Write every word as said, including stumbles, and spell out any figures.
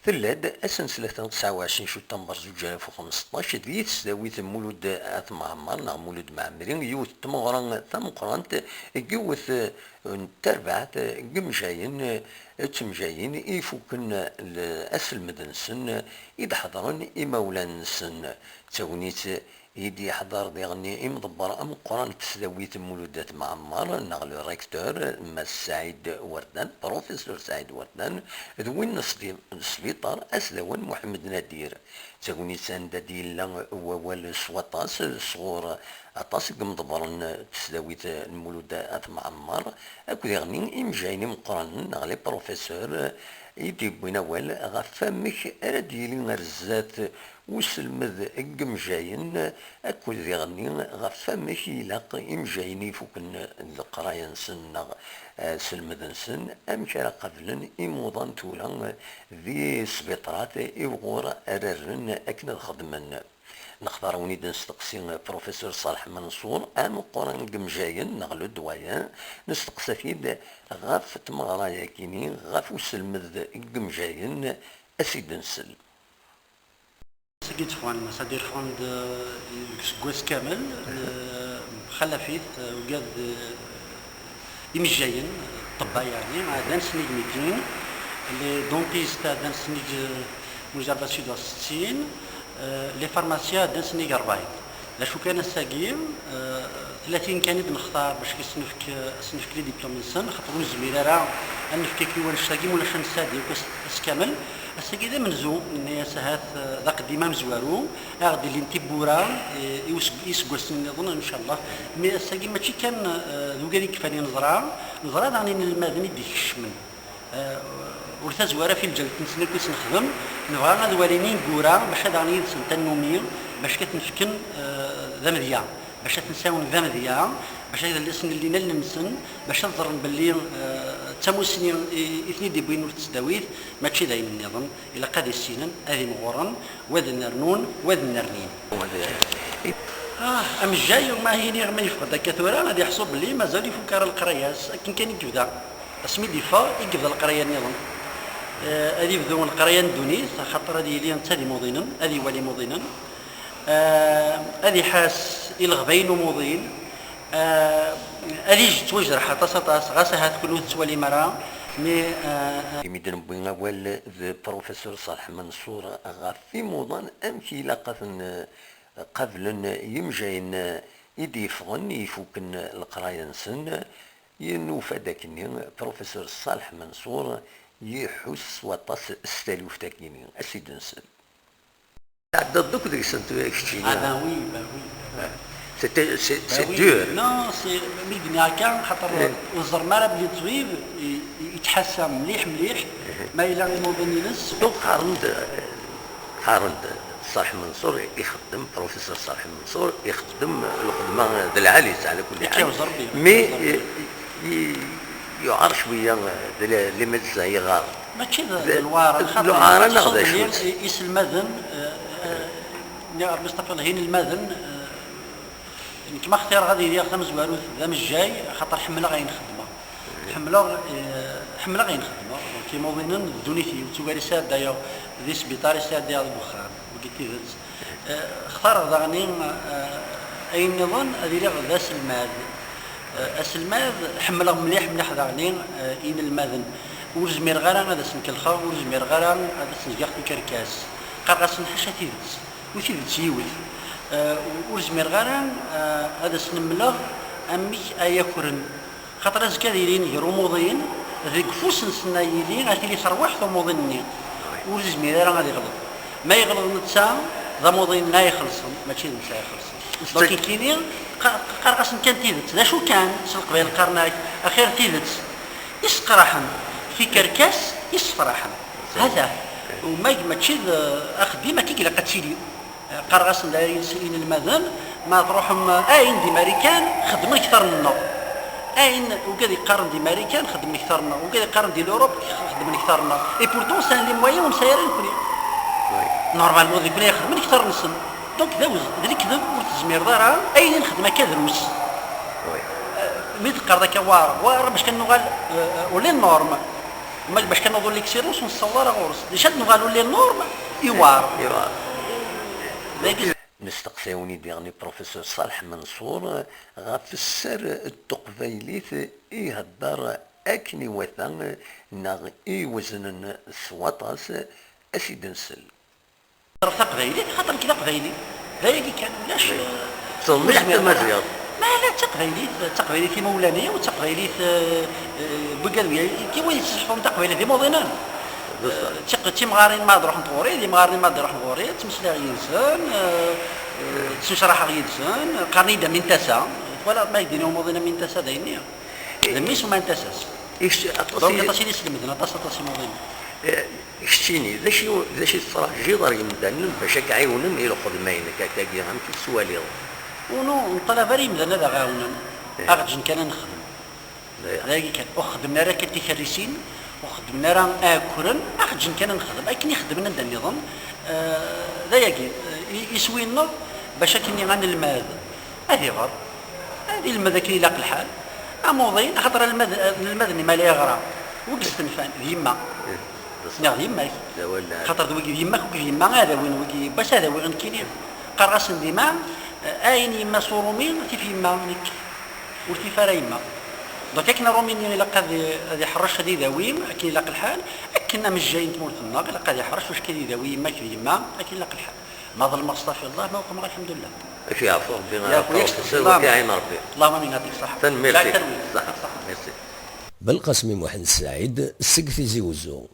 Tella-d ass n tlata tesɛa u ɛecrin ciṭamber zuǧ alaf u xemseṭṭac di tesdawit n Mulud At Mɛemmer neɣ Mulud Mɛemmri, yiwet n tmeɣra tameqqrant deg yiwet n terbaɛt n yimejjayen d temejjayin i ifuken l-, aselmed-nsen, i d-ḥeḍren imawlan-nsen. D tagnit i d-yeḥḍer diɣen imḍebber ameqqran n tesdawit n Mulud At Mɛemmer, neɣ le recteur, Mass Saɛid Werdan, professeur Saɛid Werdan, d win n sdi-, n sbiṭar asdawan Muḥemmed Nadir. D tagnit anda d-yella wawal s waṭas sɣur aṭas n yimḍebbren n tesdawit n Mulud At Mɛemmer, akked diɣen imejjayen imeqqranen, neɣ les professeurs, i d-yewwin awal ɣef wamek ara d-yili ar zdat uselmed n yimejjayen, akked diɣen ɣef wamek ilaq imejjayen ifuken leqraya-nsen neɣ aselmed-nsen, amek ara qablen imuḍan tura di sbiṭrat i wuɣur ara rren akken ad xedmen. Nextar win i d-nesteqsi, Professeur Ṣaleḥ Manṣur, ameqqran n yimejjayen neɣ le doyen, nesteqsa-t-id ɣef tmeɣra-yagi-ni, ɣef uselmed n yimejjayen, a s-id-nsel. Sagi d-ffɣen, c'est-à-dire ffɣen-d, euh, deg useggas kamel, euh, mxallafit, euh, ugad, euh, imejjayen, ṭṭebba yeɛni, ɛeddan sennig mitin, les dentistes ɛeddan sennig, euh, mujaba sud settin, euh, les pharmaciens ɛeddan sennig rebɛin. D acu kan ass-agi, euh, tlatin kan i d-nextar bac ad s-nefk, ad s-nefk les diplômes-nsen, xaṭer ur nezmir ara ad nefk akk i wannect-agi, ma ulac ad nessadi akk ass, ass kamel. Ass-agi d amenzu, nenna-yas ahat, eh, d aqeddim amezwaru, ad aɣ-d-illin tiwwura, eh, i useg-, iseggasen nniḍen, ncallah. Mi ass-agi mačči kan, eh, d ugad i yekfan i neẓra, neẓra daɣen inelmaden i d-ikecmen. Eh, ur tazwara fi lǧal-nsen akk i s-nexdem, nebɣa ad walin ineggura, bac ad aɣen yid-sen tannumi, bac ad ten-fken, eh, d amedya. Bac ad ten-sawin d amedya, bac ad lsen llin allen-nsen, bac ad ẓren belli, eh, d tamusni i, i ten-id-iwwin ur tesdawit, mačči d ayen nniḍen. Ilaq ad issinen, ad imɣuren, wa ad nernun, wa ad nnernin. Ah, amejjay, ma iniɣ ma yeffeɣ-d akka tura, ad iḥsu belli mazal ifuk ara leqraya-s, akken kan i yebda. Asmi d-iffeɣ, i yebda leqraya nniḍen. Eh, ad ibdu leqraya n ddunit, axaṭer ad yili netta d imuḍinen, ad iwali imuḍinen. Eh, ad iḥas i leɣbayen n umuḍin. Eh, ad ij-, yettwajreḥ aṭas, aṭas, ɣas ahat kenwi ur tettwalim ara, mais, eh, imi d-newwi awal d Professeur Ṣaleḥ Manṣur ɣef imuḍan, amek ilaq ad ten-qablen yimejjayen i d-yeffɣen, ifuken leqraya-nsen, nufa-d akkenni Professeur Ṣaleḥ Manṣur iḥuss s waṭas s taluft-agi-nni. A s-id-nsel. Tɛeddaḍ-d akk deg-sent keččini. Ah ben oui, ben oui. C'était, c'est, ben c'est oui, dur. Non, c'est, mi d-nniɣ akka, xaṭer ur ẓerren ara belli ṭṭbib i, i, yettḥassa mliḥ, mliḥ, ma yella imuḍin-ines. Donc, qqaren-d, qqaren-d Ṣaleḥ Manṣur ixeddem, Professeur Ṣaleḥ Manṣur ixeddem lxedma d lɛali, ɛla kulli ḥal. Ittawez Rebbi, mais, ittawez Rebbi. I, i, yuɛer cwiya, d les, les médecins yeɣɣaren. Mačči d, d, d lewɛara, d xaṭer lewɛara neɣ d acu-tt? I-, iselmaden, eh, eh, nniɣ Rebbi stafirlah, inelmaden, eh, nekk ma xtireɣ ad iliɣ tamezwarut d amejjay, axaṭer ḥemmleɣ ayen xeddmeɣ. Ḥemmleɣ, eh, ḥemmleɣ ayen xeddmeɣ. Donc, imuḍinen d ddunit-iw, ttugar i sɛeddayeɣ di sbiṭar, i sɛeddayeɣ deg uxxam, wagi d tidet. Eh, xtareɣ daɣen, eh, ayen nniḍen, ad iliɣ d aselmad. Eh, aselmad, ḥemmleɣ mliḥ, mliḥ daɣen, eh, inelmaden. Ur zmireɣ ara ad asen-kellxeɣ, ur zmireɣ ara ad asen-geɣ tikerkas. Qqareɣ-asen ḥaca tidet, u tidet yiwet. Eh, ur zmireɣ ara, eh, ad asen-mmleɣ amek ay akren. Xaṭer azekka ad ilin gar umuḍin, deg ufus-nsen ad yili, ad tili terwiḥt umuḍin-nni. Ur yezmir ara ad iɣleḍ. Ma yeɣleḍ netta, d amuḍin-nni ay ixellṣen, mačči d netta ay ixellṣen. Donc, nekkini, qa-, qqareɣ-asen kan tidet. D acu kan, s leqbayel qqaren-ak, axir tidet isqraḥen, tikerkas issefraḥen. Hata. U ma mačči d axeddim, akka i ilaq ad tili. Qqareɣ-asen d ayen s inelmaden, ma truḥem ayen di Marikan, xeddmen kter-nneɣ. Ayen ugad iqqaren di Marikan, xeddmen kter-nneɣ. Ugad iqqaren di l'Europe, xeddmen kter-nneɣ. Et pourtant, sɛan les moyens ur nesɛi ara nekni. Oui. Normalement, d nekni ay ixedmen kter-nsen. Donc, d awez-, d lekdeb, ur tezmireḍ ara ayen i nexdem akka drus. Oui. Euh, mi teqqareḍ akka war, war, bac kan nuɣal, euh, euh, aux normes. Ma bac kan newweḍ l'excellence ur nessaweḍ ara ɣur-s. Déjà ad nuɣal ur les normes, iwar. Iwar. Dagi. Nesteqsa-wen-id diɣen i Professeur Ṣaleḥ Menṣur ɣef sser n teqbaylit i ihedder akken iwata neɣ i iweznen s waṭas, ad s-id-nsel. Ɣef taqbaylit, xaṭer nekk d aqbayli. D ayagi kan, ulac. Teẓmiḥ tamaziɣt. Ma la, d taqbaylit, d taqbaylit imawlan-iw, d taqbaylit, eh, eh, wigad, wigad, wid yettseḥfun taqbaylit d imuḍinen. D ṣṣeḥ. Eh, d tiq-, d timɣarin ma ad ruḥent ɣur-i, d imɣaren ma ad ruḥen ɣur-i, ttmeslayeɣ yid-sen, eh, eh, ttusraḥeɣ yid-sen, qqaren-iyi-d amin tasa. Twalaḍ ma ak-d-iniɣ umuḍin amin tasa d ayenni. D mmi-s u ma n tasa-s. Aṭas. Donc i aṭas i d-islemden, aṭas, aṭas imuḍinen. Eh, keččini, d acu, d acu i tettṛaǧuḍ ar yimdanen bac ad k-ɛiwnen i lxedma-inek akkagi, amek i tettwaliḍ? Unu, ur neṭṭalab ara imdanen ad aɣ-ɛawnen, eh, aɣ-ǧǧen kan ad nexdem. D aya. D ayagi kan, ur xeddmen ara kan tikerrisin, ur xeddmen ara akren, aɣ-ǧǧen kan ad nexdem, akken i xeddmen anda nniḍen, eh, d ayagi, eh, i-, iswi-nneɣ bac akken ad nelmad, ad iɣer, ad ilmed akken ilaq lḥal, amuḍin, axaṭer almad, almad-nni ma la yeɣra, wi yestenfan, d yemma. Eh, d ṣṣeḥ. Neɣ d yemma-k. D awal lɛali. Xaṭer d wigi d yemma-k, wigi d yemma, ad awin wigi, bac ad awiɣ nekkini. Qqareɣ-asen dima, eh, ayen yemma s urumi, tif yemma nekk. Ur tif ara yemma. Donc akken arumi-nni ilaq ad, ad iḥrec, ad idawi, akken ilaq lḥal, akken amejjay n tmurt-nneɣ, ilaq ad iḥrec, wac kan idawi yemma-k d yemma, akken ilaq lḥal. Ma ḍelmeɣ, astaɣfirullah, ma wehmeɣ, alḥemdulillah. Ad k-yeɛfu Ṛebbi, yeɛfu-ak, ad k-iɛin Ṛebbi. Allahumma amin, yeɛṭik ṣṣeḥḥa. Tanemmirt-ik. Ṣṣeḥḥa. Merci. Belqasem i Muḥend Saɛid seg Tizi Wezzu.